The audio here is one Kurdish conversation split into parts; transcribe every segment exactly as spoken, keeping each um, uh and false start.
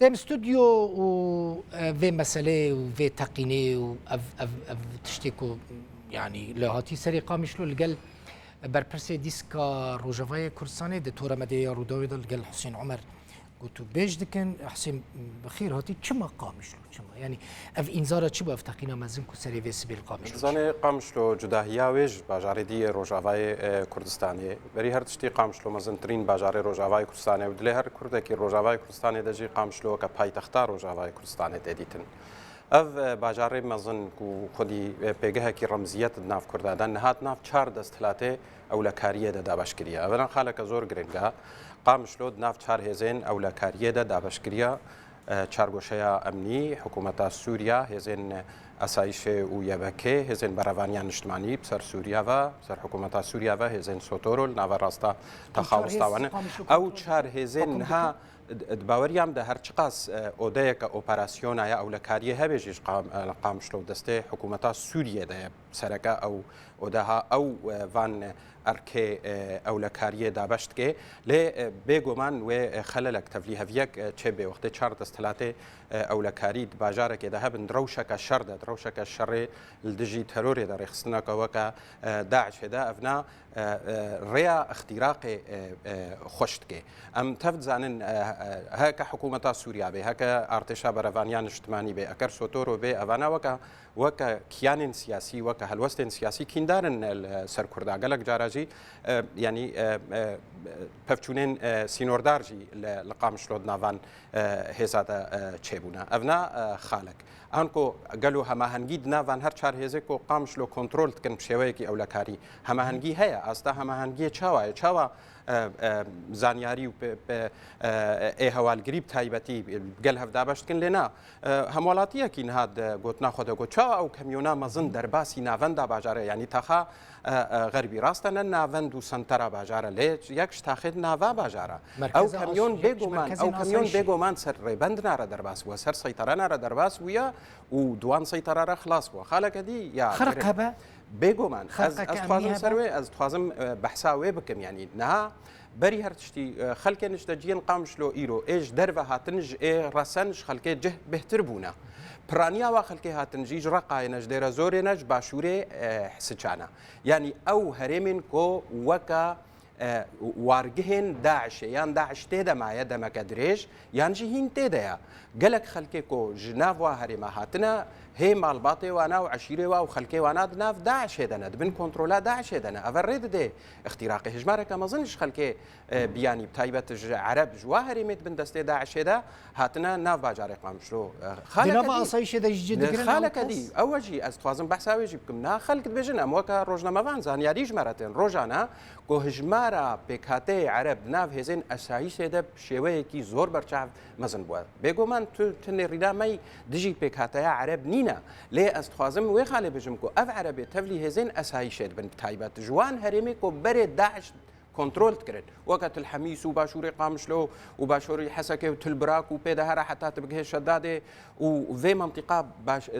Dem stûdyo û, e, vê meselê û vê teqînê û ev, ev, ev tiştê ku, yanî, li hatî serê Qamişlo li gel berpirsê dîska Rojavayê Kurdistanê di tora medyaya Rûdawê de li gel Husên Omer gotûbêj dikin. Husên, bi xêr hatî. Çima Qamişlo? Çima? Yanî, ev înzara çi bû, ev teqîna mezin ku serê vê sibê li Qamişlo çi? Dizanê Qamişlo cudahiya wê ji bajarê dî yê Rojavayê, e, Kurdistanê. Berî her tiştî Qamişlo mezintirîn bajarê Rojavayê Kurdistanê û dilê her Kurdekî Rojavayê Kurdistanê de jî Qamişlo weke paytexta Rojavayê Kurdistanê tê dîtin. Ev, e, bajarê mezin ku xwedî, e, pêgehekî remziyet di nav Kurda de, niha di nav çar desthilatê ewlekariyê de dabeş kiriye. Evena xaleke zor giring e. Qamişlo di nav çar hêzên ewlekariyê de dabeş kiriye. E, çargoşeya emnî, hikûmeta Sûriya, hêzên asayişê û Y B K, hêzên berevaniya niştimanî bi ser Sûriya ve, bi ser hikûmeta Sûriya ve, hêzên Sotoro li nava rasta texawista wan e. Ew çar hêzên niha d-, d-, baweriya min de her çiqas, e, odeyeke operasyona ya ewlekariyê hebe jî ji Qam-, e, Qamişlo destê hikûmeta Sûriyê de ye. Sereke ew odeha ew, e, van erkê, e, ewlekariyê dabeş dike. Lê, e, bêguman wê, e, xelelek, tevlîheviyek, e, çêbê wextê çar desthilatê, e, ewlekarî di bajarekê de hebin, di rewşeke şer de, di rewşeke şerê li dijî terorê de, rêxistineke weke, e, DAIŞê de, evna, e, e, rêya îxtîraqê, e, e, xweş dike. Em tev dizanin, e, e, heke hikûmeta Sûriya bê, heke artêşa berevaniya niştimanî bê, eker Sotoro bê, evana weke weke kiyanên siyasî, weke helwestên siyasî kîndar in li ser Kurda. Gelek cara jî, e, yanî, e, e, pevçûnên, e, sînordar jî li, li Qamişlo di navan, e, hêza de, e, çêbûne. Evna, e, xalek. Anko gelo hemahengî di navan her çar hêzê ku Qamişlo kontrol dikin bi şêweyekî ewlekarî, hemahengî heye? Asta hemahengiyê çawa ye? Çawa, e, e, zanyarî û pe-, pe-, e, ê hewalgirî bi taybetî gel hev dabeş dikin? Lê na. E, hemwelatiyekî niha di gotina xwe de got, çawa ew kamyona mezin derbasî navenda bajarê, yanî taxa, e, e, xerbî, rast e ne navend û sentera bajar e, lê yek ji taxê di nava bajar e. Ew kamyon bêguman, ew kamyon bêguman ser rêbend nare derbas bûye, ser seytera nare derbas bûye û di wan seytera re xilas bûye. Xaleke dî ya xirq hebe. Bêguman. Ez, ez dixwazim ser wê, ez dixwazim, e, behsa wê bikim, yanî niha Berî her tiştî, e, xelkên ji te ciyên Qamişlo îro ê ji derve hatin ji ê resen ji xelkê cih bêhtir bûne. Piraniya wa xelkê hatin jî ji Reqayê ne, ji Dêrezorê ne, ji Başûrê, e, Siçan e. Yanî ew herêmên ku weke, e, wargihên DAIŞê yan DAIŞ tê de maye demeke dirêj, yan jî hîn tê de ye. Gelek xelkê ku ji nav wa herêma hatine, hê malbatê wan a û eşîrê wa û xelkê wan a di nav DAIŞê de ne, di bin kontrola DAIŞê de ne. Eve rê dide îxtîraqê. Hejmareke mezin ji xelkê, e, biyanî, bi taybet ji Ereb, ji wa herêmê di bin destê DAIŞê de hatine nav bajarê Qamişlo. E, xaleke dî, asayîşê de jî cih digirin, xaleke dî, ew e jî ez dixwazim behsa wê jî bikim. Na xelk dibêjin, em weke rojnamevan zanyarî ji me re tên. Rojane ku hijmara pêkhateyê Ereb di nav hêzên esayîşê de bi şêweyekî zor berçav mezin bûye. Bêguman tu, tu nêrîna me yî dijî pêkhateya Ereb nîne. Lê ez dixwazim wê xalê bijim ku ev Erebê tevlî hêzên esayîşê dibin, bi taybet ji wan herêmê ku berê DAIŞ kontrol dikirin, weke Til Hemîs û başûrê Qamişlo û başûrê Hesekê û Til Birak û pê de here heta tu bigihê Şedadê û vê mentiqa baş, e,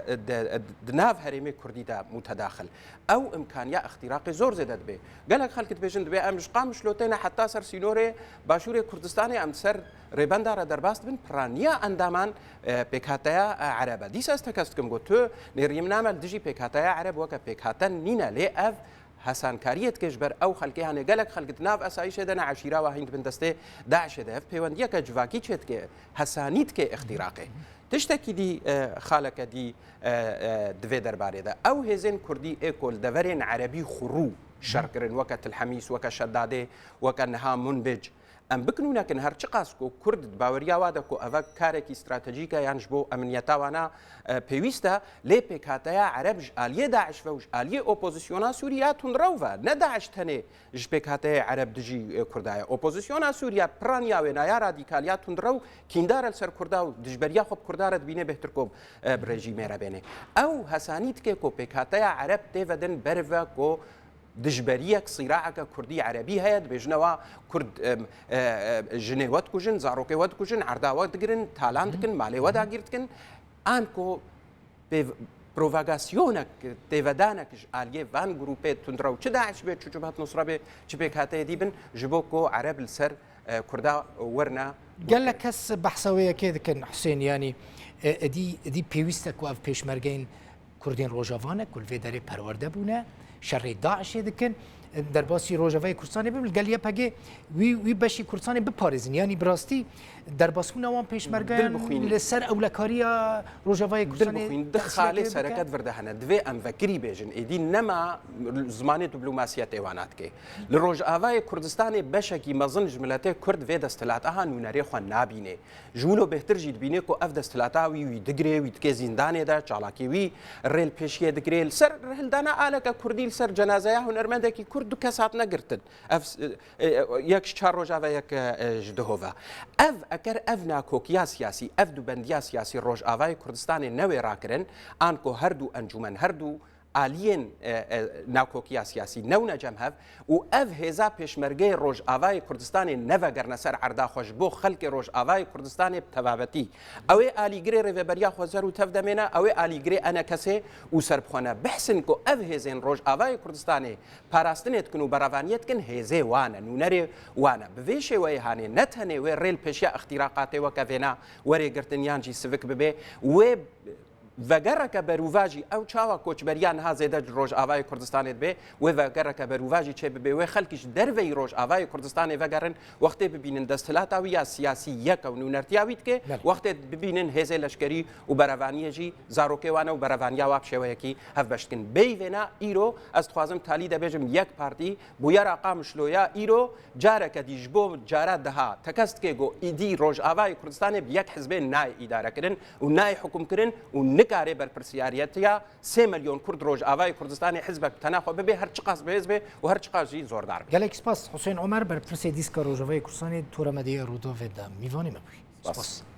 e, de, e, di nav herêmê Kurdî de mûtedaxil. Ew imkaniya îxtîraqê zor zêde dibe. Gelek xelk dibêjin, dibê em ji Qamişlo têne heta ser sînorê başûrê Kurdistanê, em ser rêbenda re derbas dibin, piraniya endaman, e, pêkhateya, e, Ereb e. Dîsa ez tekez dikim, got, tu nêrîna me li dijî pêkhateya Ereb weke pêkhate nîne, lê ev hesankariyê dike ji ber ew xelkê, hanê gelek xelk di nav esayîşê de ne, eşîra wa hîn di bin destê DAIŞê de. Ev pêwendiyeke civakî çêdike, hesanî dike îxtîraqê. Tiştekî dî, e, xaleke dî, e, e, di vê derbarê de. Ew hêzên Kurdî ê ku li deverên Erebî xurû şer kirin, weke Til Hemîs, weke Şedadê, weke niha Munbic. Em bik nûnekin, her çiqas ku Kurd di baweriya wa de ku eve karekî stratejîk e yan ji bo emniyeta wana, e, pêwîst e, lê pêkhateya Ereb ji aliyê DAIŞ ve û ji aliyê opozisyona Sûrî ya tundrew ve, ne DAIŞ tenê ji pêkhateyê Ereb dijî, e, Kurda ye. Opozisyona Sûrî ya piraniya wêna ya radîkal ya tundrew kîndar e li ser Kurda û dijberiya xwe bi Kurda re dibîne bêhtir ku, e, bi rejîmê re bêne. Ew hesanî dike ku pêkhateya Ereb tê vedin ber ve ku dijberiyek, sîraeke Kurdî Erebî heye, dibêjine wa Kurd, em, e, e, jinê we dikujin, zarokê we dikujin, erda we digirin, talan dikin, malê we dagîr dikin. An ku pêv-, provokasyoneke, têvedaneke ji aliyê van grûpê tundrew, çi DAIŞ be, çi Cibhet Nusre be, çi pêkhateyê dî bin, ji bo ku Ereb li ser, e, Kurda werine, Gelek kes behsa wê yekê dikin Husên, yanî e, êdî êdî pêwîst e ku ev pêşmergeyên Kurdên Rojava ne ku li vê derê perwerde bûne, şerê DAIŞê dikin, e, derbasî Rojavayê Kurdistanê bibin, li gel YPGê wî wî beşî Kurdistanê biparêzin. Yanî bi rastî derbasbûna wan pêşmergeyan li ser ewlekariya Rojavayê Kurdistanê dixwîn, du xalê sereket vir de hene. Divê em vekirî bêjin. Êdî nema zimanê diplomasiyetê wana dike. Li Rojavayê Kurdistanê beşekî mezin ji miletê Kurd vê desthilata ha nûnerê xwe nabînê. Ji wilo bêhtir jî dibîne ku ev desthilata wî wî digirê, wî dike zîndanê de, çalakî wî rê li pêşiyê digirê. Li ser hildana aleke Kurdî, li ser cenazeya hunermendekî Kurd du kes hatine girtin. Ev, e, e, yek ji çar Rojava, yek, e, ji duhova. Ev, eker ev nakokiya siyasî, ev dubendiya siyasî Rojavayê Kurdistanê newê rakirin, an ku her du encûmen, her du aliyên, e, e, nakokiya siyasî newne cem hev û ev hêza pêşmergeyê Rojavayê Kurdistanê nevegerine ser erda xwe ji bo xelkê Rojavayê Kurdistanê bi tevabetî. Ew ê alîgirê Rêveberiya Xweser û Tev demê ne, ew ê alîgirê ENKSê û serbixwe ne. Bihsin ku ev hêzên Rojavayê Kurdistanê parastinê dikin û berevaniyê dikin, hêzê wan e, nûnerê wan e. Bi vê şêweyê hanê ne tenê wê rê li pêşiya îxtîraqatê weke vêna werê girtin yan jî sivik bibe, wê vegereke berûvajî, ew çawa koçberiya niha zêde ji Rojavayê Kurdistanê dibe, wê vegereke berûvajî çêbibe, wê xelkî ji derveyî Rojavayê Kurdistanê vegerin, wextê bibînin desthilata wî ya siyasî yek e û nûnertiya wî dike, wextê bibînin hêzê leşkerî û berevaniyê jî zarokê wan e û berevaniya wa bi şêweyekî hevbeş dikin. Bêyî vêna, îro ez dixwazim talî de bêjim, yek partî, bûyera Qamişlo ya îro, careke dî ji bo cara deha tekez dike ku êdî Rojavayê Kurdistanê bi yek hizbê nayê îdarekirin û nayê hukimkirin û nikare berpirsiyariyetiya sê milyon Kurd Rojavayê Kurdistanê hizbek bi tena xwe bibe, her çiqas bihêz be û her çiqas jî zordar be. Gelek spas Husên Omer, berpirsê Dîska Rojavayê Kurdistanê, Tora Medyaya Rûdawê de mîvanê me bûyî. Spas. Spas.